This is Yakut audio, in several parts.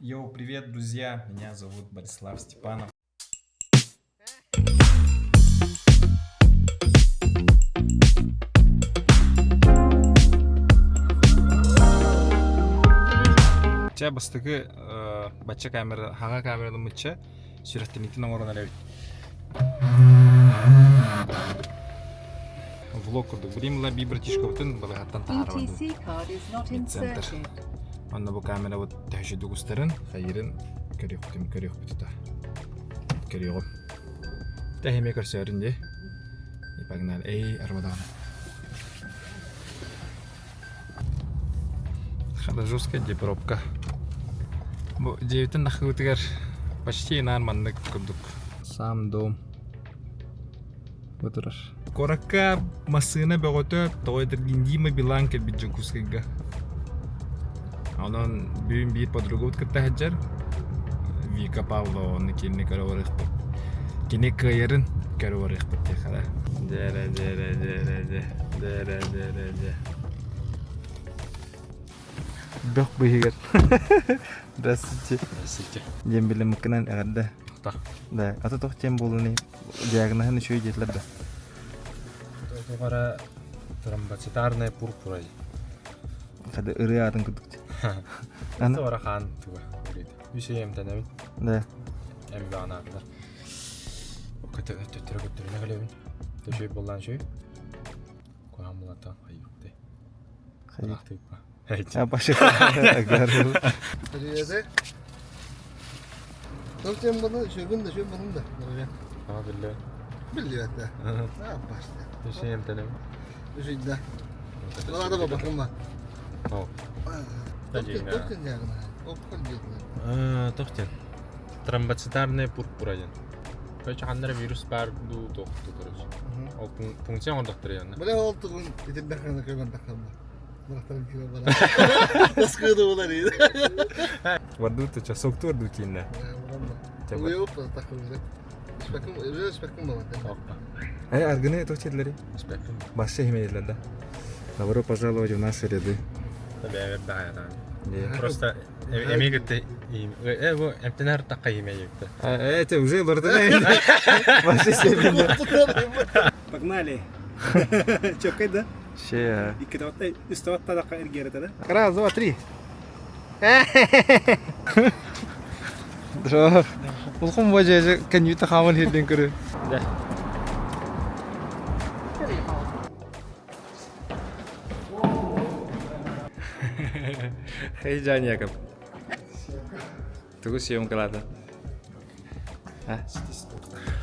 Йоу, привет, друзья! Меня зовут Борислав Степанов. Чэ, бастакы бачча камера, хаҥа камераны мычча сүрэхтэниитин оҥорон эрэбит. Влог курдук. Билим ла би братишкабытын балыһаттан таһаарабын. Медцентр. Онно бу камера вот төһөшүдүк устарын, хайырын көрүөхпүтүм көрүөхпүт та. Көрүөҕүм. Тэһиме көрсөөрүн дии. И погнали. Эй, арбадаҕын. Хада жесткая дии пробка. Бу дьиэбитин нахыбытыгар почти наар маннык курдук. Сам дом. Бу турар. Куоракка массыына бөҕөтө тоҕо этэргин Дима Билан кэлбит Дьокуускайга. Онон бүгүн биир подругабыт кытта сылдьар. Вика Павлова онно кинини көрө барыахпыт. Кини кыайарын көрө барыахпыт диэххэ Дьэрэ дьэрэ дьэрэ дьэ дьэрэ дьэрэ дьэ. Бөх быыһыгар. Здравствуйте. Здравствуйте. Диэн билиммыккынан эҕэрдэ. Так. Да, а то туох диэн буолуный? Диагноһын үчүгэй диэтилэр да. Тугара тромбоцитарная пурпура. Хады ырыа аатын курдук. Аны тугара хаан туга. Үс эмтэнэбин. Да. Эмбэҕин аатылар. Көтөрө көтөрүнэ кэлэбин. Төшөй боллаан шөй. Куһаан булата хайыпты. Хайыпты. А паша. Привет. Тохтем bunu, şöbün de, şöbün bunu da. Aa биллэ. Биллибэт да. А, башта. Үс эмтэнэбин. Үсүйдэ. Олада ба бакымма. О. Тохтем диагноз. Опкол диагноз. Тохтем. Тромбоцитарная пурпура диэн. Короче, ханнара вирус баар дуу туохту короче. Ол пункция оҥордохтор янна. Бля ол тугун итиннэ көмөн тахханна. Вардута часок туорду тииннэ. Эй, аргыны то четлери. Башша химейлер да. Добро пожаловать в наши ряды. Просто эми кытта бу эмтенер такка имеютта. Это уже лорден. Башша себенде. Погнали. Чокай да? Ще. Икки үставаттадаққа эргиэрэтэ да? Раз, два, три. Здорово. Улхум бажа коньюта хаман хирден көрү. Да. Хей, Жан Яков. Тугу съемкалаата? А?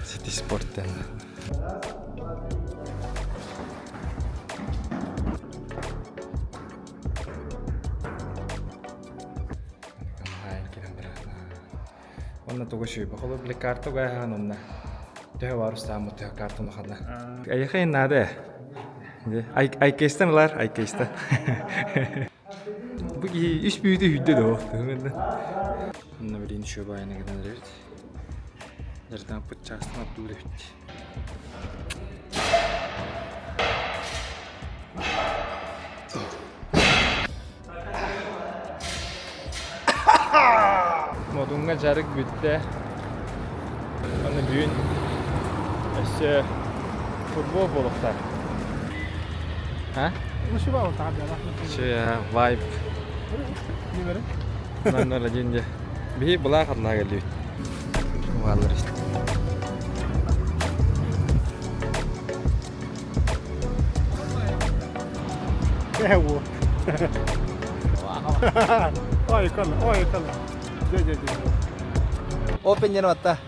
Сити спорт. Онна тугу шүйбэ. Холо били карта угайхан онна. Төһө бар устааммыт төһө карта улахана. Айхай наада. Айкейстен ылар, айкейстен. Бу киһи үс бүүтү хүдде да Онна билин шөбө айна гынан эрэбит. Дартан пытчаастан оттуур эбит. Модуҥҥа дьарык бүттэ. Аны бүгүн өссө футбол буолуохтаах. А? Че, вайп. 001 де. Биһи былаах атына кэллибит. Баалар Ээ, Ой, калла, ой, калла. Дьэ, дьэ, дьэ. Open диэн атта.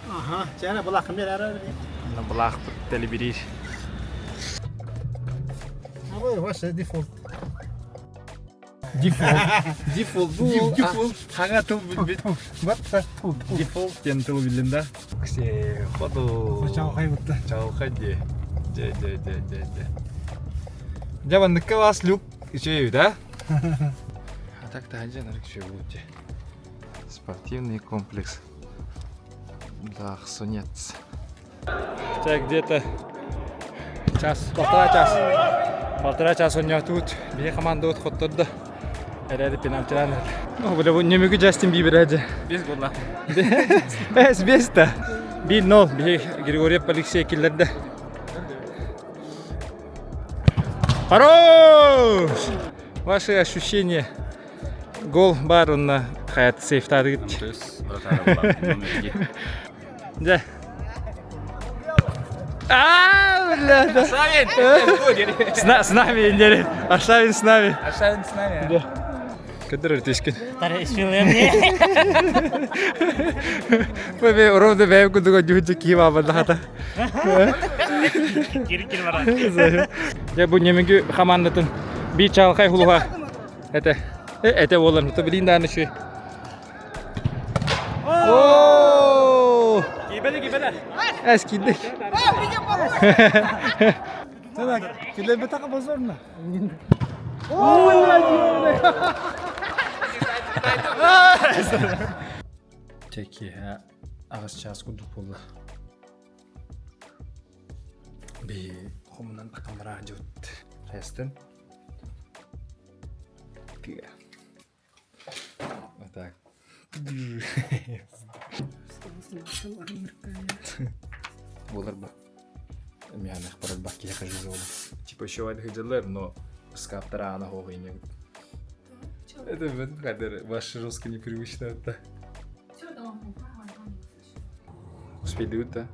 Аха, чээнэ былаах ким эрэ Былаахпыт тэлибириир. Ой, ваше дефолт. Дефолт. Дефолт бу. Дефолт. Хаҥа тыл билбит. Дефолт диэн тыл биллим да. Ксе, ходу. Чаҕылхай бутта. Чаҕылхай дии. Дьэ, дьэ, дьэ, дьэ, дьэ. Дьэ, манныкка вас люк үчүгэй да? А так таһырдьа нарык үчүгэй буолуут дьэ. Спортивный комплекс. Дахсунец. Так, где-то час, полтора час. Полтора час онньоотубут. Биһи командабыт хоттордо. Эрээри пенальтилаан. Ну, бля, бу Нөмүгү Джастин Бибер эдже. Без голла. Бес, бес да. 1-0. Биһи Григорьев Алексей киллэрдэ. Хорош! Ваши ощущения? Гол баар онно хаят сейфтаадыгыт. Дьэ. А, бля, да. С нами, Индери. Аршавин с нами. Аршавин с нами. Да. Көдөр өртүскүн. Бэбэ ровно бэйэм курдук дьүһүнчэ киһи баабаллахата. Дьэ бу Нөмүгү хамаандатын биир чаҕылхай хулуһа этэ. Этэ буолар. Билин дааны үчүгэй. Оо! Кибеле, кибеле. Эс киирдик. Килебетак базарна. Чэкиһэ аҕыс чаас курдук буолла. Би хомунан акамара дьут. Хайастын. Тыа. Вот так. Буолар ба. Мианах барар киһи жизола. Типа еще айдыхыдьаллар, но скаптара ана хоҕыйнягыт. Это в этом кадре ваш жестко непривычно это. Успейдыбыт да?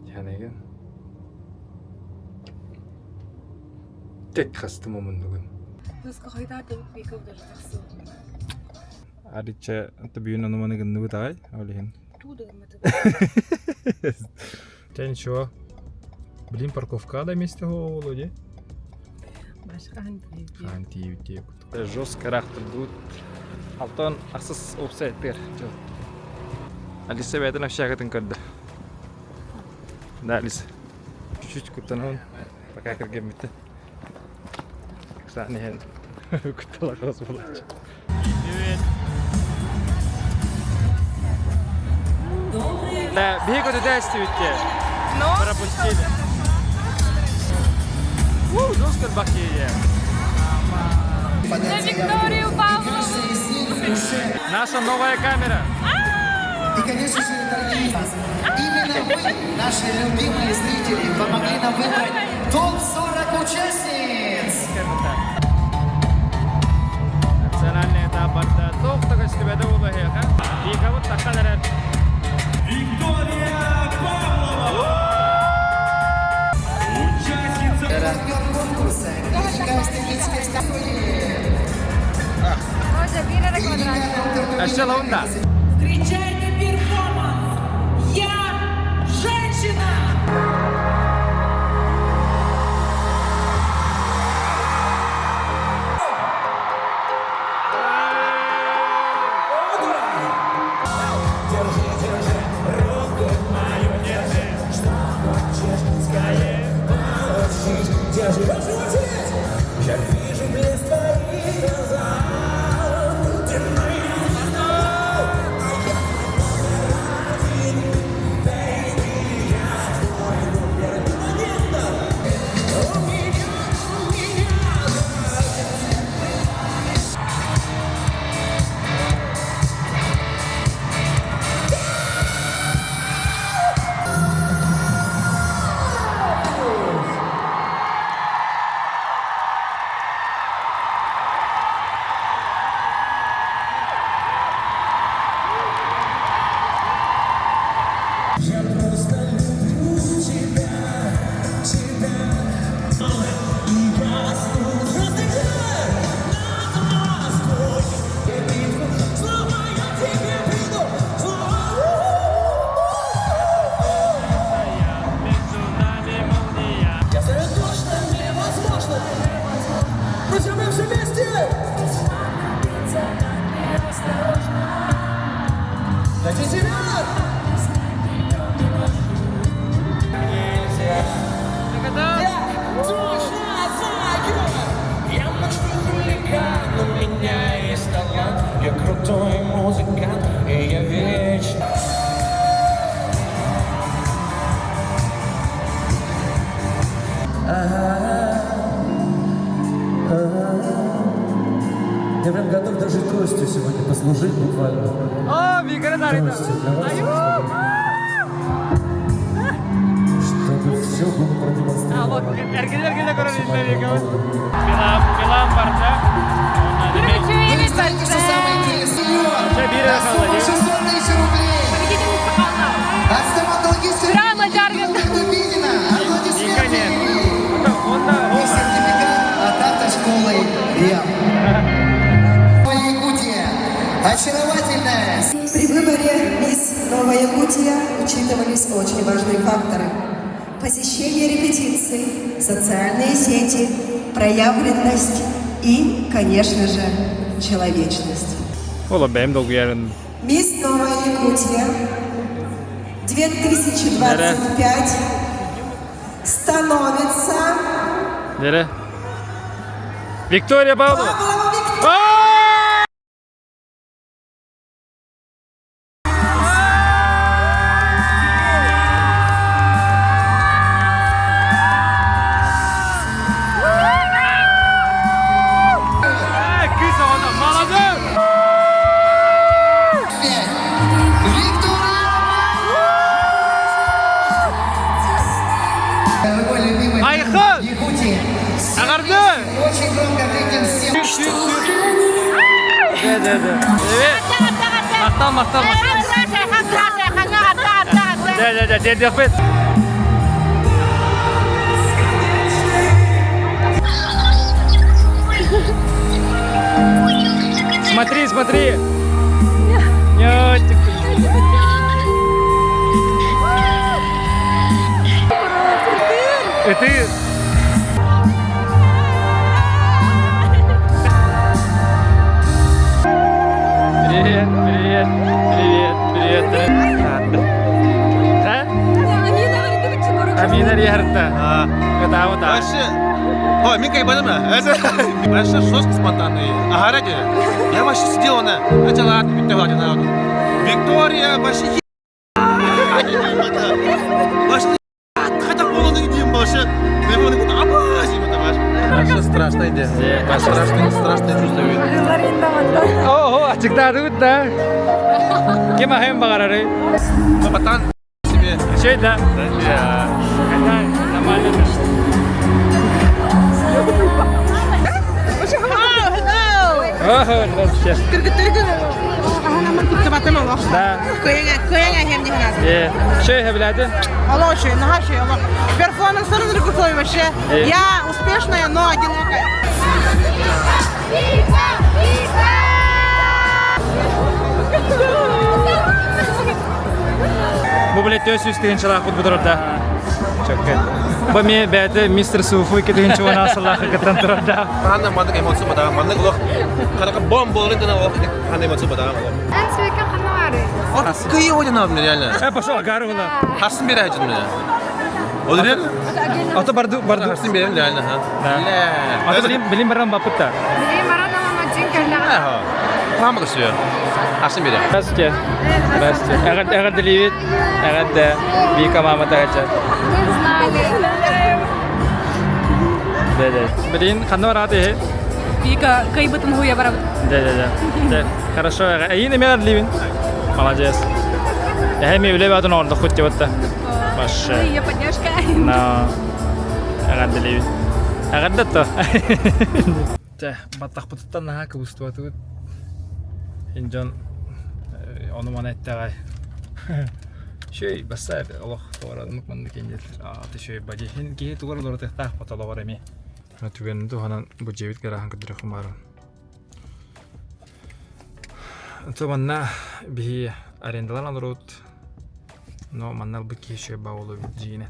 Янеген. Тек хастым омуннугун. Арича табүйін ануманы гынныбыт ағай, олихин. Те ничего. Блин, парковка да месте голо, де? Жестко рахтырдут. Алтон ахсыс офсайд тер. Алиса бәйтін общагатын көрді. Да, Алиса. Чуть-чуть куттанан. Пока кірген бітті. Кстати, куттала қос болады. Да, бег вот это бітті. Пропустили. У, жестко бакея. За Викторию Павлову! Наша новая камера. И, конечно же, дорогие, именно вы, наши любимые зрители, помогли нам выбрать топ-40 участниц. Национальный этап барда. Тоқтығы істебеді олы хеха. Бейкабыт таққан әрәр. Виктория Павлова! Участница Партнер конкурса Клиника эстетической студии. Әші лауында. Встречайте перформанс! Я женщина! Я прям готов даже тростью сегодня послужить буквально. О, Викара Тростью для вас, чтобы все было продемонстрировано. Ну и знаете, что самое интересное? На сумму 600 тысяч рублей. От стоматологической клиники Дубинина. Аплодисменты. И сертификат от автошколы РИАМ. Якутия. Очаровательная. При выборе «Мисс Новая Якутия» учитывались очень важные факторы. Посещение репетиций, социальные сети, проявленность и, конечно же, человечность. Ола бэм долгуярын. Мисс Новая Якутия 2025 становится Нере? Виктория Павлова. Павлова Виктория. Кыыс оҕото, молодец! Виктория! Дорогой любимый Айхан! Якутии. Эҕэрдэ! Очень громко ответим всем. Да, да, да. Привет! Махтал, махтал, махтал. Да, да, да, дед Яхмед. Смотри, смотри. Нет, И ты Привет, привет, привет, привет. Да? Амина Риарта. Это вот так. Вообще, ой, Мика ебаныма. Вообще жестко спонтанный. Ага, ради. Я вообще сидела на... Начала Виктория, вообще Вообще хотя полный день вообще. Вообще страшная идея. Страшное, страшное чувство. Ого, ачыктаатыбыт да. Ким аһыан баҕарарый? Патан себе. Şey да. Да. Нормально. Ого, здравствуйте. Да. Э, Şey биледі? Очень, наша, перформанс крутой вообще. Я успешная, но одинокая. Вика! Вика! Бу билет 400 тыһыынчалаах бут турар да. Чөккө. Бу ми бәйті мистер Суфу 2 тыһыынча сыллаахха кыттан турар да. Ханна маннык эмоция бадаҕа, маннык олох харака бомба боларын гына олох ханна эмоция бадаҕа олох. Кыйы ойнап мне реально. Э, пошел, агары була. Харсын бере ажын мне. Ол реально? Ата барды барды. Харсын берем реально, ха. Ата билим билим баран бапытта. Памык все. Харсын бере. Здравствуйте. Здравствуйте. Эҕэрдэлиибит. Эҕэрдэ. Вика мама тагача. Да, да. Блин, ханна бараат Вика, кыайбытын хуя барабыт. Да, да, да. Да. Хорошо. Эйин эмиэ эҕэрдэлиибин. Молодец. Эһэми үлэ баатын ордох хут тибатта. Башы. Ее поддержка. На. Эҕэрдэлиибит. Эҕэрдэ то. Тэ, баттахпытыттан наһаа кыбыстыбатыбыт. Дьон ону мана эттэҕэй. Шөй бассаар олох туораадымык маннык кэннилэр. Ааты шөй бадьы. Хин киһи тугар олорутуохтаах потологор эмиэ. Түгэнин туһанан бу дьиэбит гарааһын көрдөрүөхпүн баҕарабын. То манна биһи арендалаан олорут. Но манна ылбыт киһи шөй баҕа дьиинэн.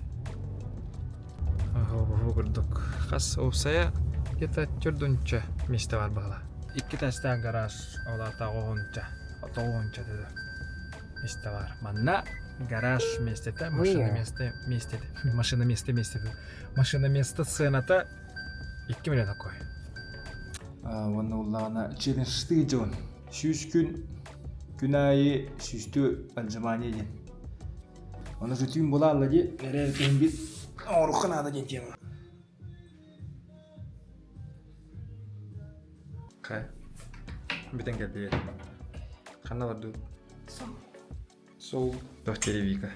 Бу курдук. Хас уопсайа где-то төрдүнчэ месте бар баҕала. Икки этажтаах гараж олата оҕонча. Тоҕонча dedi. Месте бар. Манна гараж местете, машина месте, местете. Машина месте местете. Машина место цената 2 миллион такой. Уонна уллаҕына челленджтыы дьон. 100 күн күн аайы сүүстүү отжимание диэн. Оны бүтүүн булаалла ди, эрэр бит орухан ада диэн тема. Хайа. Бүтэн кэллиэ. Ханна бардыбыт? Сол. Сол. Туох диэри Вика?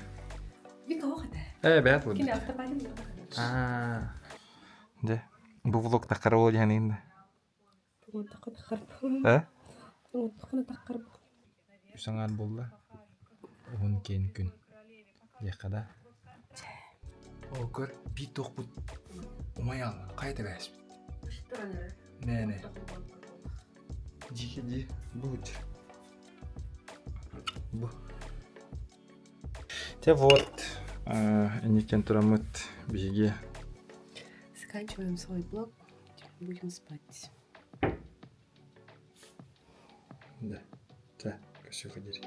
Вика ох этэ. Ээ, бэйэт буолбут. Кини автопатин Аа. Дьэ, бу влог таххара буолуо диэн да. Э? Үс аҥаар буолла. Уһун киэн күн. Диэххэ да. Оо, көр, биир туохпут умайаал, хайа тэбээспит. Нэ-нэ. Дии, дии, бу Бу. Те вот, инниктен тураммыт биһиги. Заканчиваем свой блог, будем спать. Да, да, Ксюха, дери.